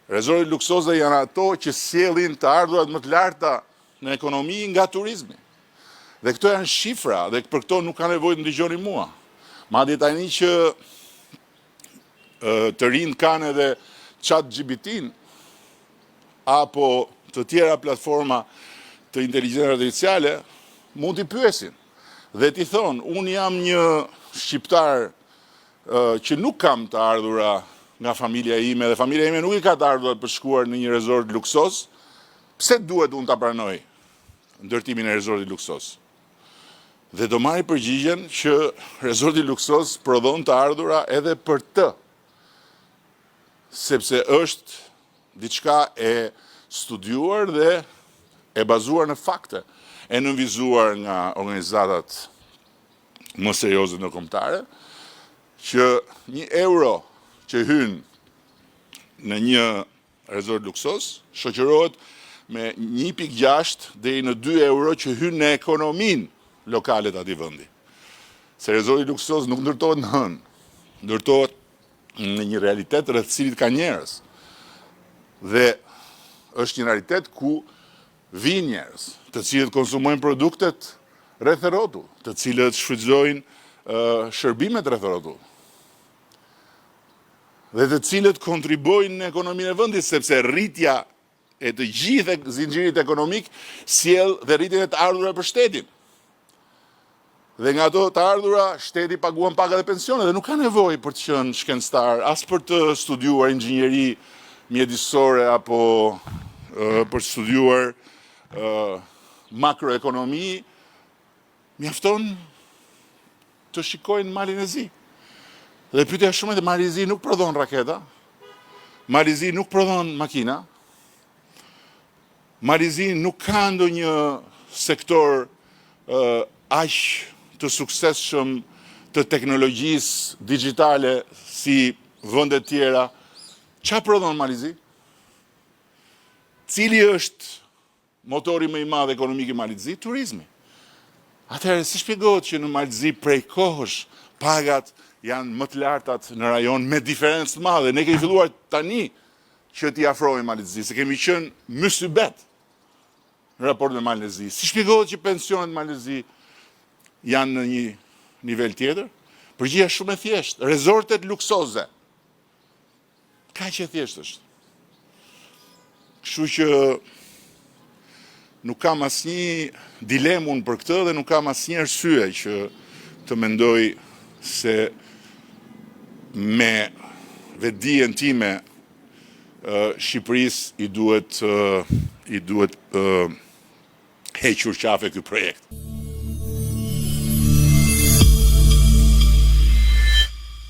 Rezortet luksoze janë ato që sjellin të ardhurat më të larta në ekonomi nga turizmi. Dhe këto janë shifra dhe për këto nuk ka nevojë të më dëgjoni mua. Madje tani që të rinjtë kanë edhe chat GPT-n apo të tjera platforma të inteligjencës artificiale, mund t'i pyesin dhe t'i thonë, unë jam një shqiptar që nuk kam të ardhura nga familja ime dhe familja ime nuk i ka të ardhurat për të shkuar në një resort luksoz, pse duhet unë ta pranoj ndërtimin e resortit luksoz? Dhe do marri përgjigjen që resorti luksoz prodhon të ardhura edhe për të, sepse është diçka e studiuar dhe e bazuar në fakte, e nënvizuar nga organizatat më serioze ndërkombëtare, që një euro që hyn në një resort luksoz shoqërohet me 1.6 deri në 2 euro që hyn në ekonominë lokale të atij vendi. Se resorti luksoz nuk ndërtohet në hënë, ndërtohet në një realitet rreth cilit ka njerëz. Dhe është një realitet ku vijnë njerëz, të cilët konsumojnë produktet rreth e rrotull, të cilët shfrytëzojnë shërbimet rreth e rrotull. Dhe të cilët kontribuojnë në ekonominë e vendit, sepse rritja e të gjithë zinxhirit ekonomik sjell dhe rritjen e të ardhurave për shtetin. Dhe nga ato të ardhura, shteti paguan paga dhe pensione dhe nuk ka nevojë për të qenë shkencëtar, as për të studiuar inxhinieri mjedisore apo për të studiuar makroekonomi, mjafton të shikojnë Malin e Zi. Dhe pyetja është shumë e Mali i Zi nuk prodhon raketa, Mali i Zi nuk prodhon makina, Mali i Zi nuk ka ndonjë sektor aq të suksesshëm të teknologjisë digjitale si vende të tjera. Ça prodhon Mali i Zi? Cili është motori më i madh ekonomik i Malit të Zi? Turizmi. Atëherë si shpjegohet që në Mal të Zi prej kohësh pagat janë më të lartat në rajon me diferencë të madhe. Ne kemi filluar tani që t'i afrohemi Malit të Zi, se kemi qenë mysybet në raport me Malin e Zi. Si shpjegohet që pensionet në Malin e Zi janë në një nivel tjetër? Përgjigja është shumë e thjeshtë, rezortet luksoze. Kaq e thjeshtë është. Kështu që nuk kam asnjë dilemë unë për këtë dhe nuk kam asnjë arsye që të mendoj se me vetëdijen time Shqipërisë i duhet i duhet hequr qafe ky projekt.